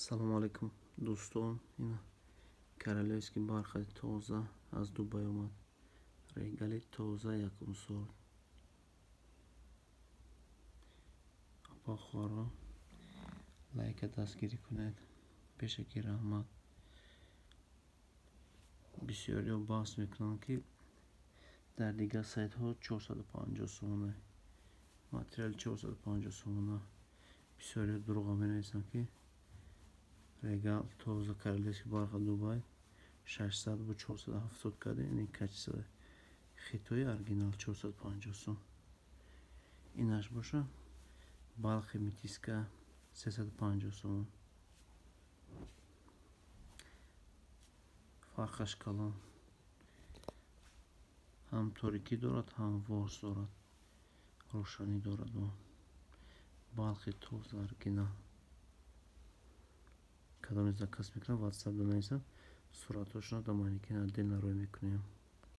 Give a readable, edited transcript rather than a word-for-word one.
Салому алайкум, дӯстон. Ина королевский бархати тоза аз Дубай омад. Регали тоза, якум сорт. Апа, хоҳаро, лайка дастгирӣ кунед. Пешакӣ раҳмат. Бисёриҳо баҳс мекунанд, ки дар дигар сайтҳо 450 сомона, материали 450 сомона. Бисёриҳо дурӯға менависанд, ки регал тоза королевский бархат Дубай 600 бу 470 карда. Ин качество хитои оригинал 450 сом. Инаш боша, балхи метиска, 350 сомон. Фарқаш калон, ҳам торикӣ дорад, ҳам ворс дорад, рӯшанӣ дорад. Балхи тоза оригинал. Кадоме заказ мекунад, ватсап нависад, суратҳошона да манекен отдельно рӯй мекунем.